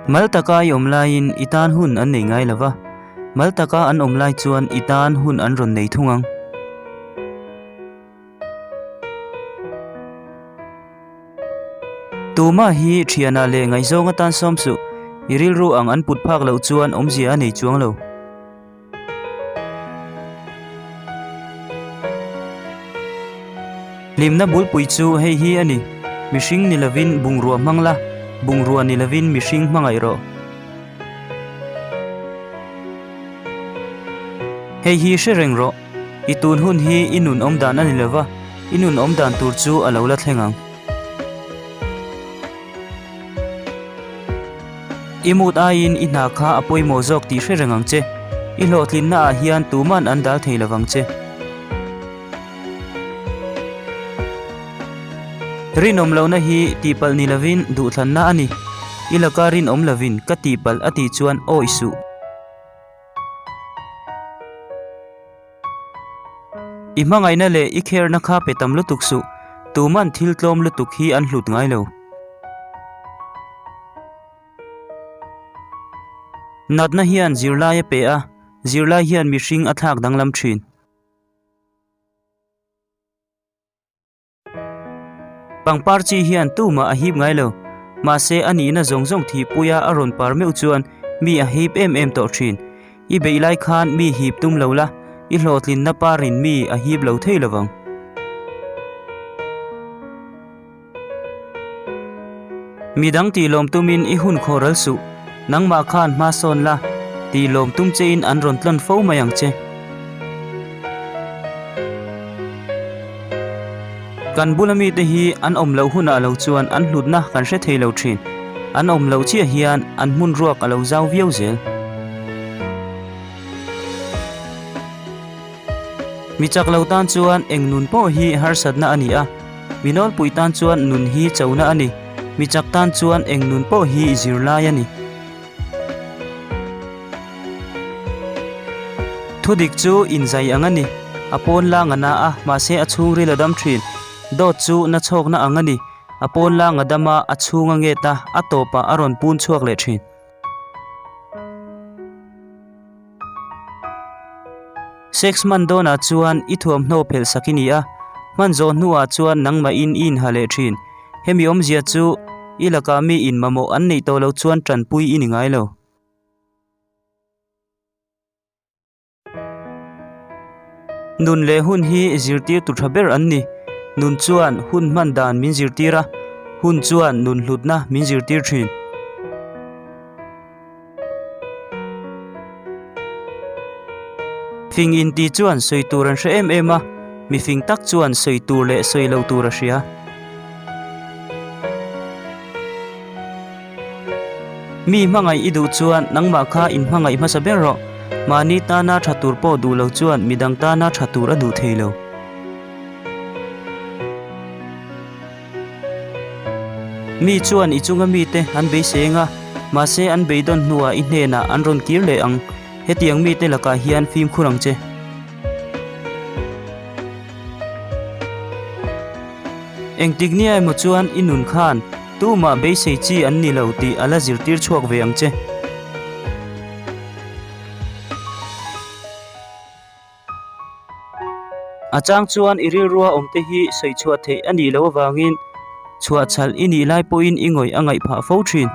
Mal taka i awm laiin i tan hun an nei ngai lo va, mal taka an awm lai chuan i tan hun an rawn nei thung ang. Tumah hi thianah leh ngaihzawng atan sawm suh, i rilru ang an put phak loh chuan awmzia a nei chuang lo. Hlimna bulpui chu hei hi a ni, Mihring ni lovin bungrua hmang la, bungrua ni lovin mihring hmangaih rawh. Hei hi hre reng rawh, i tun hun hi i nun awm dan a ni lova, i nun awm dan tur chu a lo la thleng ang. I mut aiin i hna kha a pawimawh zawk tih hre reng ang che. I hlawhtlinna ah hian tuman an dal thei lovang che. Rinawm lohna hi tihpalh ni lovin duhthlanna a ni. I laka rinawm lovin ka tihpalh a tih chuan awih suh. I hmangaihna leh i kherna kha pe tam lutuk suh, tuman thil tlawm lutuk hi an hlut ngai lo. Natna hian zirlai a pe a, zirlai hian mihring a thlak danglam thin. Pangpar chi hian tumah a hip ngai lo. Mahse a nihna zawng zawng thihpuia a rawn par meuh chuan mi a hip em em tawh thin. I beih lai khan mi hip tum lo la, i hlawhtlinna parin mi a hip lo thei lovang. Midang tih lawm tumin i hun khawh ral suh, nangmah khan hma sawn la, tih lawm tum chein an rawn tlawn fo mai ang che. Kan bula mite hi an awm loh hunah lo chuan an hlutna kan hre thei lo thin. An awm loh chiah hian an hmun ruak a lo zau viau zel. Mi chak lo tan chuan eng nun pawh hi harsatna a ni a, mi nawlpui tan chuan nun hi chona a ni. Mi chak tan chuan eng nun pawh hi zirlai a ni. Thudik chu inzai ang a ni. A pawn lang a na a, mahse a chhungril a dam thin. Dawt chu na chhawkna ang a ni. A pawn lang a dam a, a chhung a nget a, a tawpah a rawn pun chhuak leh thin. Sex hman dawnah chuan i thuamhnaw phelh sak i ni a, hman zawh hnuah chuan nangmahin i inha leh thin. Hemi awmzia chu i lakah mi in mamawh an neih tawh loh chuan tanpui i ni ngai lo. Nun leh hun hi zirtirtu tha ber an ni. Nun chuan hun hman dan min zirtir a, hun chuan nun hlutna min zirtir thin. Fing inti chuan sawi tur an hre em em a, mi fing tak chuan sawi tur leh sawi lo tur a hria. Mi hmangaih i duh chuan nangmah kha inhmangaih hmasa ber rawh. Mahni tana tha tur pawh duh lo chuan midang tana tha tur a duh thei lo. Mi chuan i chunga mite an beiseng a, mahse an beidawn hnuah i hnenah an rawn kir leh ang. Hetiang mite lakah hian fimkhur ang che. Engtik nia emaw chuan i nun khan tumah beisei chi an ni lo tih a la zirtir chhuak ve ang che. A chang chuan i rilrua awmte hi sawi chhuah theih a nih loh avangin chhuahchhalh i nih lai pawhin i ngawih a ngaih phah fo thin.